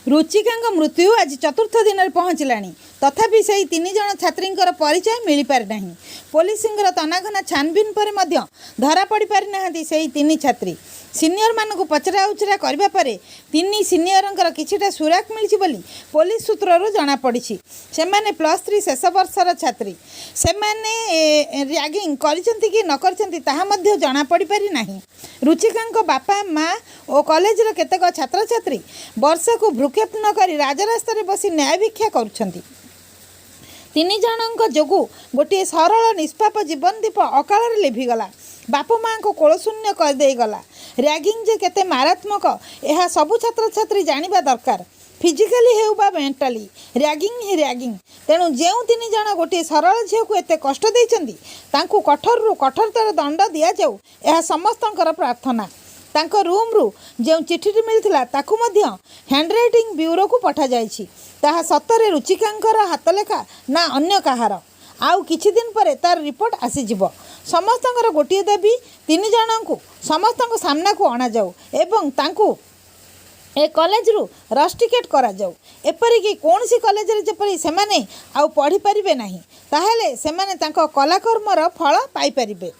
ରୁଚିକାଙ୍କ ମୃତ୍ୟୁ ଆଜି ଚତୁର୍ଥ ଦିନରେ ପହଞ୍ଚିଲାଣି। ତଥାପି ସେହି ତିନିଜଣ ଛାତ୍ରୀଙ୍କର ପରିଚୟ ମିଳିପାରିନାହିଁ। ପୋଲିସଙ୍କର ତନାଘନା ଛାନଭିନ୍ ପରେ ମଧ୍ୟ ଧରା ପଡ଼ିପାରିନାହାନ୍ତି ସେହି ତିନି ଛାତ୍ରୀ। ସିନିୟରମାନଙ୍କୁ ପଚରାଉଚରା କରିବା ପରେ ତିନି ସିନିୟରଙ୍କର କିଛିଟା ସୁରାକ ମିଳିଛି ବୋଲି ପୋଲିସ ସୂତ୍ରରୁ ଜଣାପଡ଼ିଛି। ସେମାନେ ପ୍ଲସ୍ ଥ୍ରୀ ଶେଷ ବର୍ଷର ଛାତ୍ରୀ। ସେମାନେ ର୍ୟାଗିଂ କରିଛନ୍ତି କି ନ କରିଛନ୍ତି, ତାହା ମଧ୍ୟ ଜଣାପଡ଼ିପାରି ନାହିଁ। ରୁଚିକାଙ୍କ ବାପା, ମା ଓ କଲେଜର କେତେକ ଛାତ୍ରଛାତ୍ରୀ ବର୍ଷାକୁ ଭ୍ରୂକ୍ଷେପ ନ କରି ରାଜରାସ୍ତାରେ ବସି ନ୍ୟାୟ ଭିକ୍ଷା କରୁଛନ୍ତି। ତିନି ଜଣଙ୍କ ଯୋଗୁଁ ଗୋଟିଏ ସରଳ ନିଷ୍ପାପ ଜୀବନଦୀପ ଅକାଳରେ ଲିଭିଗଲା। ବାପ ମାଆଙ୍କୁ କୋଳଶୂନ୍ୟ କରିଦେଇଗଲା। ର୍ୟାଗିଂ ଯେ କେତେ ମାରାତ୍ମକ, ଏହା ସବୁ ଛାତ୍ରଛାତ୍ରୀ ଜାଣିବା ଦରକାର। ଫିଜିକାଲି ହେଉ ବା ମେଣ୍ଟାଲି, ର୍ୟାଗିଂ ହିଁ ର୍ୟାଗିଂ। ତେଣୁ ଯେଉଁ ତିନି ଜଣ ଗୋଟିଏ ସରଳ ଝିଅକୁ ଏତେ କଷ୍ଟ ଦେଇଛନ୍ତି, ତାଙ୍କୁ କଠୋରରୁ କଠୋରତର ଦଣ୍ଡ ଦିଆଯାଉ, ଏହା ସମସ୍ତଙ୍କର ପ୍ରାର୍ଥନା। ତାଙ୍କ ରୁମ୍ରୁ ଯେଉଁ ଚିଠିଟି ମିଳିଥିଲା, ତାକୁ ମଧ୍ୟ ହ୍ୟାଣ୍ଡରାଇଟିଂ ବ୍ୟୁରୋକୁ ପଠାଯାଇଛି। ତାହା ସତରେ ରୁଚିକାଙ୍କର ହାତଲେଖା ନା ଅନ୍ୟ କାହାର, ଆଉ କିଛି ଦିନ ପରେ ତା'ର ରିପୋର୍ଟ ଆସିଯିବ। ସମସ୍ତଙ୍କର ଗୋଟିଏ ଦାବି, ତିନି ଜଣଙ୍କୁ ସମସ୍ତଙ୍କ ସାମ୍ନାକୁ ଅଣାଯାଉ ଏବଂ ତାଙ୍କୁ ଏ କଲେଜରୁ ରଷ୍ଟିକେଟ୍ କରାଯାଉ। ଏପରିକି କୌଣସି କଲେଜରେ ଯେପରି ସେମାନେ ଆଉ ପଢ଼ିପାରିବେ ନାହିଁ। ତାହେଲେ ସେମାନେ ତାଙ୍କ କଲାକର୍ମର ଫଳ ପାଇପାରିବେ।